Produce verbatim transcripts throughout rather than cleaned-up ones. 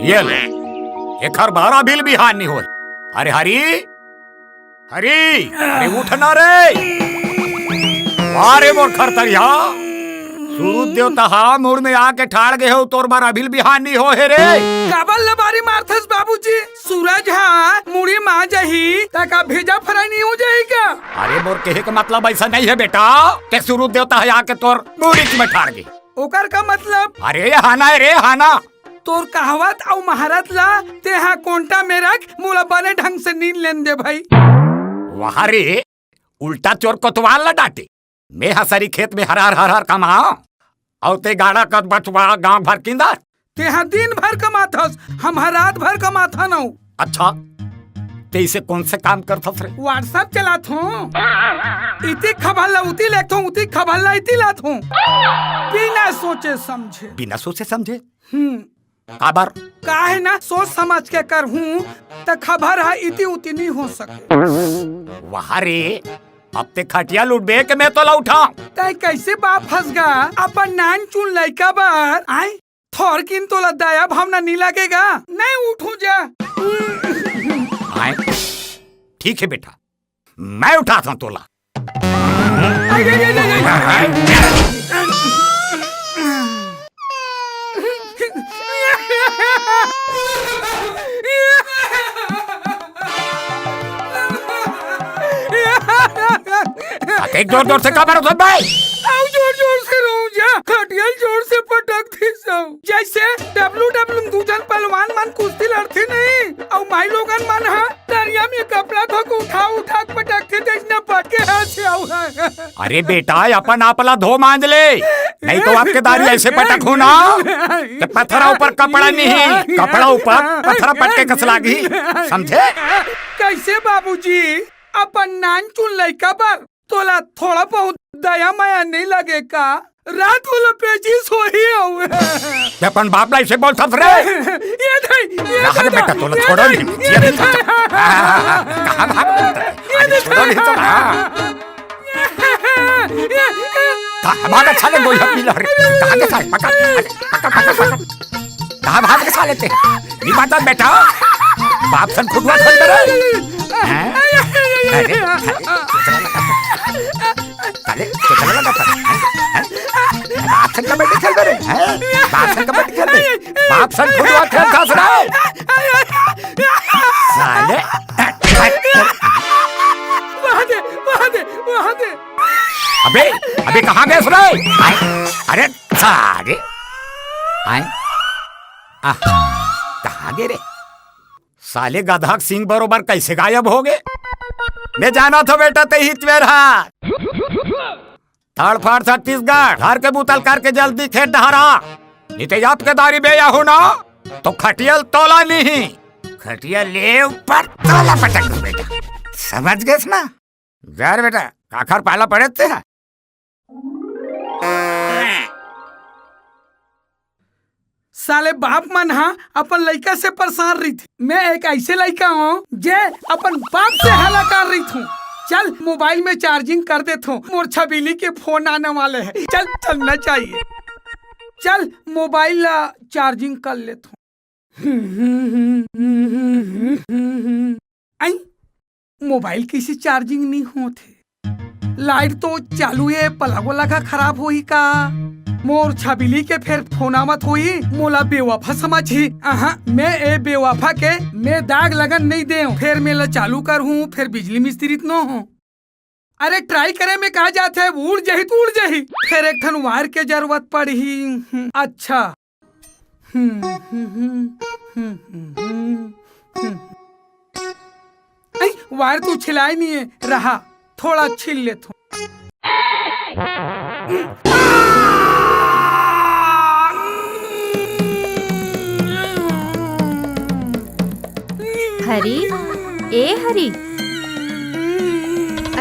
ये ले, एखर बर अभी ले बिहान नइ होय। अरे हरी, हरी, अरे उठ ना रे। अरे मोर खरतरिया, सूरज देवता हा मुड़ में आके ठाड़ गे हो, तोर बर अभी ले बिहान नइ होय हे रे। काबर लबारी मारथस बाबूजी? सूरज हा मुड़ी मा जाही, त का भेजा फ्राई नइ हो जाही का? अरे मोर कहे के मतलब अइसा नइ हे बेटा, के सूरज देवता हा आके तोर मुड़ी में ठाड़ गे। ओकर का मतलब? अरे हाना हे रे, हाना। तोर कहावत अउ महारत ला तेहा कोंटा में रख, मोला बने ढंग से नींद लेन दे भई। वाह रे, उल्टा चोर कोतवाल ला डांटे। में हसरी खेत में हरहर हरहर कमाओं, अउ ते गाड़ा कस बचवा गांव भर किंदर। तेहा दिन भर कमाथस, हम हा रात भर कमाथन अउ। अच्छा, ते इसे कोन से काम करथस रे? WhatsApp चलाथों। इती खबर ला उती लेथों, उती खबर ला इती लाथों। बिना सोचे समझे। बिना सोचे समझे? हम्म। काबर? काहे ना, सोच समझ के करहूं, त खबर हा इती उती नइ हो सके। वाह रे, अब ते खटिया ल उठबे के में तोला उठांव। तैं कइसे बाप फंस गा, अपन नानचुन लइका बर, आय? थोरकिन तोला दया भावना नइ लागे गा? नइ उठहूं जा। आय? ठीक हे बेटा, में उठाथंव तोला। अतेक जोर जोर से काबर रोवत हस बे? अउ जोर जोर से रोवंव जा, खटिया ल जोर से पटक दिस हंव। जइसे डब्ल्यू डब्ल्यू में दू झन पहलवान मन कुश्ती लड़थे नहीं, अउ माईलोगन मन हा तरिया में कपड़ा धो के उठा उठा के पटकथे, तइसने पटके हंस हंव। अरे बेटा, अपन आप ला धो मांज ले, नहीं तो अबके दारी अइसे पटकहूं ना, त पथरा ऊपर कपड़ा नहीं, कपड़ा ऊपर पथरा पटके कस लागही, समझे? कइसे बाबूजी, अपन नानचुन लइका बर तोला थोड़ा बहुत दया मया नइ लागे का? रात वाला पेचिस होही हवे। ते अपन बाप ला अइसे बोलथस रे? ये दई, ये कहाँ दई, बेटा, तोला ये छोड़ो दई, नहीं, ये ये नहीं दई। छोड़ो। कहाँ भाग बेटा? ये अरे दई। छोड़ो नहीं तो, हाँ। कहाँ भाग साले गोइया पीला रे? कहाँ के साले? पकड़, पकड़, पकड़, पकड़। कहाँ भाग के साले ते? ये बात है बेटा, बाप सन खुदवा खोल दे रे। हैं? अरे, अरे, साले, तो चला लगा था, हैं? हैं? बाप सन कबड्डी खेल दे रे, हैं? बाप सन कबड्डी खेल दे। बाप सन खुदवा खेल था साले। साले। वहाँ दे, वहाँ दे, वहाँ दे। अबे, अबे कहाँ गए रे? हैं? अरे, साले। हैं? आह, कहाँ गे रे? साले गधा के सींग बरोबर कइसे गायब होगे? मैं जानथंव बेटा, तैं ही चुवेर हा। तड़फाड़ छत्तीसगढ़, घर के बुता ल करके जल्दी खेत डहर आ। नहीं तो अबके दारी बे आहूं ना, तो खटिया ल तोला नहीं। खटिया ले ऊपर तोला पटक दूं बेटा। समझ गेस ना? जा रे बेटा, काखर पाला पड़े ते हा। साले बाप मन हा अपन लइका से परेशान रहिथे। मैं एक अइसे लइका हंव, जे अपन बाप से हलाकान रहिथंव। चल, मोबाइल में चार्जिंग कर देथंव, मोर छबीली के फोन आने वाले हे। चल, चलना चाहिए। चल, मोबाइल ला चार्जिंग कर लेथंव। अई, मोबाइल कइसे चार्जिंग नइ होत हे? लाइट तो चालू हे, प्लग वाला का खराब होही का? मोर छबीली के फेर फोन आवत होही, मोला बेवफा समझही। अहा, मैं ए बेवफा के मैं दाग लगन नइ देंव, फेर मैं ला चालू करहूं, फेर बिजली मिस्त्री त नो हों। अरे, ट्राई करे में का जात हे, उड़ जाही त उड़ जाही। फेर एक ठन वायर के जरूरत पड़ही। हम्म, अच्छा। हम्म, हम्म, हम्म, हम्म, हम्म, हम्म। अई, वायर तो छिलाय नइ हे, रहा, थोड़ा छील लेथंव। हरी, ए हरी,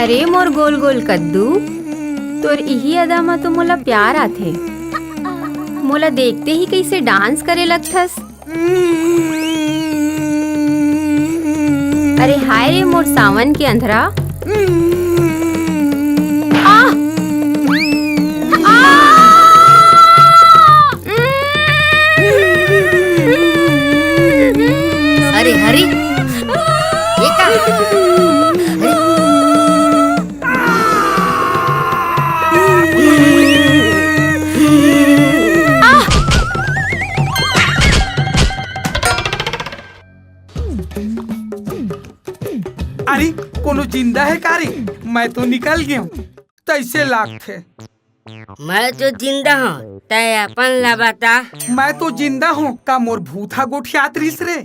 अरे मोर गोल गोल कद्दू, तोर इही अदा म तो मोला प्यार आथे। मोला देखते ही कइसे डांस करे लगथस। अरे हाय रे मोर सावन के अंधरा। आह! आह! जिंदा हे का रे? मैं तो निकल गेंव। तइसे लागथे। मैं तो जिंदा हंव, तैं अपन ला बता। मैं तो जिंदा हंव, का मोर भूत ह गोठियात रिहिस रे?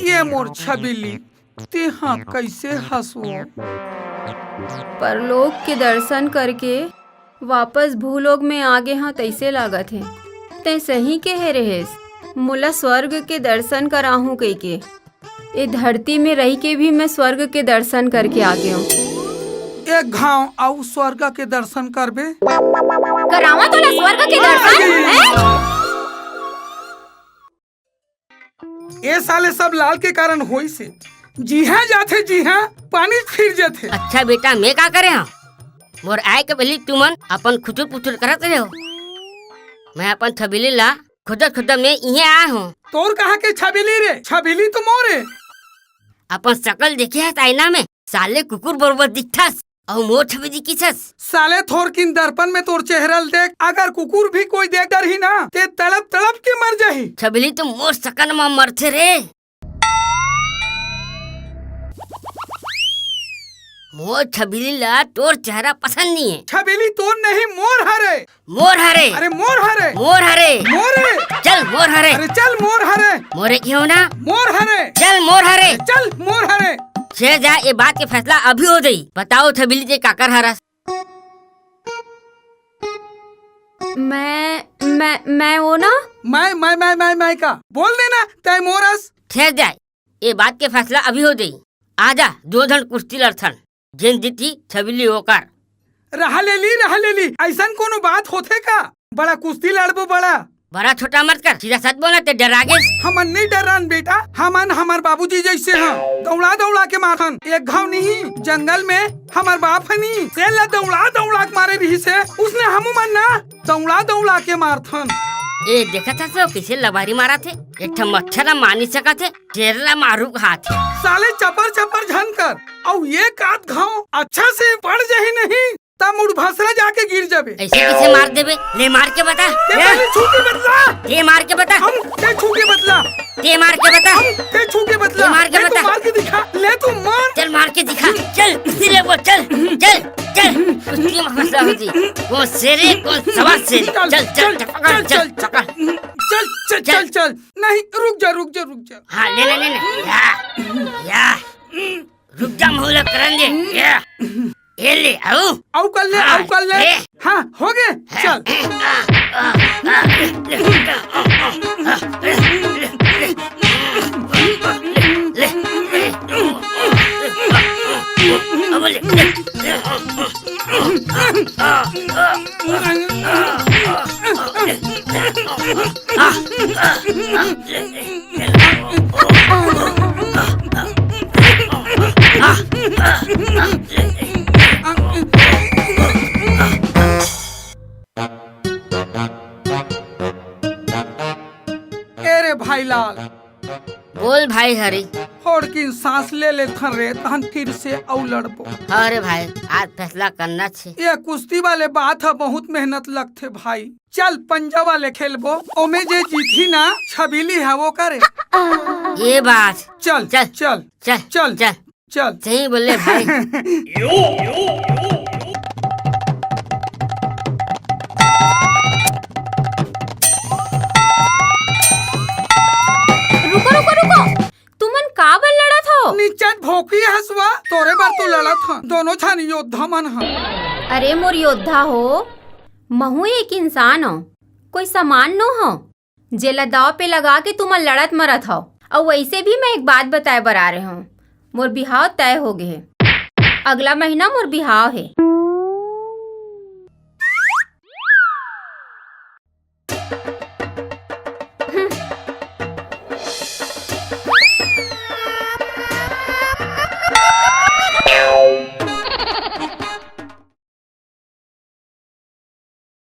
ये मोर छबीली, तेंहा कइसे हंसवो? परलोक के दर्शन करके वापस भूलोक में आ गे हंव, तइसे लागत हे। तैं सही कहे रहेस, मोला स्वर्ग के दर्शन कराहूं कहिके। ए धरती में रहि के भी मैं स्वर्ग के दर्शन करके आ गेंव। एक घांव अउ स्वर्ग के दर्शन करबे। करावां तोला स्वर्ग के दर्शन, हैं? ए साले सब लाल के कारण होइस हे। जिहां जाथे, जिहां पानी फिर जाथे। अच्छा बेटा, मैं का करे हंव? मोर आय के पहिली तुमन अपन खुचुर पुचुर करत रहे हो। मैं अपन छबीली ला खोजत खोजत मैं इहें आय हंव। तोर कहां के छबीली रे? छबीली तो मोर हे। अपन सकल देखे हस आईना में, साले कुकुर बरोबर दिखथस, अउ मोर छबीली किथस। साले थोरकिन दर्पण में तोर चेहरा ल देख, अगर कुकुर भी कोई देख डरही ना, ते तड़प तड़प के मर जाही। छबीली तो मोर सकल म मरथे रे। मोर छबीली ला तोर चेहरा पसंद नइ हे। छबीली तोर नहीं, मोर हरे। मोर हरे। अरे मोर हरे। मोर हरे। मोर हे। चल मोर हरे। अरे चल मोर हरे। मोरे क्यों ना? मोर हरे। चल मोर हरे। अरे चल मोर हरे। छे जा, ये बात के फैसला अभी हो जाई। बताओ छबीली, ते काकर हरस? मैं, मैं, मैं वो ना। मैं, मैं, मैं, मैं, मैं का? बोल देना, तैं मोर हस। ठहर जा, ये बात के फैसला अभी हो जाई। आजा, दो झन कुश्ती लड़थन, जेन जीती छबीली ओकर। रहा लेली, रहा लेली, अइसन कोनो बात होथे का? बड़ा कुश्ती लड़बो, बड़ा। बड़ा छोटा मत कर, सीधा सच बोल ना, ते डरा गेस। हमन नइ डरान बेटा, हमन हमर बाबूजी जइसे हन, दौड़ा दौड़ा के मारथन। एक घांव नहीं, जंगल में हमर बाप ह नी, शेर ला दौड़ा दौड़ा के मारे रिहिस हे, उसने हमू मन ना दौड़ा दौड़ा के मारथन। ए, देखत हस वो कइसे लबारी मारत हे? एक ठन मच्छर ला मार नइ सकत हे, शेर ला मारू कहात हे। साले चपर चपर झन कर, अउ एक आध घांव अच्छा से पड़ जाही नहीं, त मुड़ भसरा जाके गिर जाबे। अइसे कइसे मार देबे? ले मार के बता। ते हैं? पहले छू के बतला। ते मार के बता। हम ते छू के बतला। ते मार के बता। हम ते छू के बतला। ते मार के ले तू बता। मार के दिखा। ले तू मार। चल मार के दिखा। चल, कुश्ती लेबो, चल, चल, चल। कुश्ती में फैसला होही। कौन शेर हे, कौन सवा शेर हे। चल, चल, चल, चल, चल, पकड़, चल, चल, चल, पकड़। चल, चल, चल, चल। चल। नहीं, रुक जा, रुक जा, रुक जा। हाँ, ले, ले, ले, ले। या, या। रुक जा, मोला करन दे। या। ए ले, अउ। अउ कर ले, हाँ, अउ कर ले। ए। हाँ, हो गे। चल। अब ले। ए रे भाई लाल। बोल भाई हरी। थोड़किन सांस ले लेथन रे, तहन फिर से अउ लड़बो। हाँ रे भाई, आज फैसला करना छे। ये कुश्ती वाले बात ह, बहुत मेहनत लगथे भाई। चल पंजा वाले खेलबो, ओमे जे जीतही ना, छबीली ह वो करे। ये बात। चल, चल, चल, चल, चल, चल। चल। चल। सही बोले भाई। रुको, रुको, रुको। तुमन काबर लड़त हो? निचट भोकी हसवा, तोरे बर तो लड़त हन। दोनों झन योद्धा मन ह। अरे मोर योद्धा हो, महू एक इंसान हो, कोई सामान नो हो। जेला दाव पे लगा के तुमन लड़त मरत हव। अउ वइसे भी मैं एक बात बताए बर आ रहे हंव, मोर बिहाव तय हो गे हे। अगला महीना मोर बिहाव हे।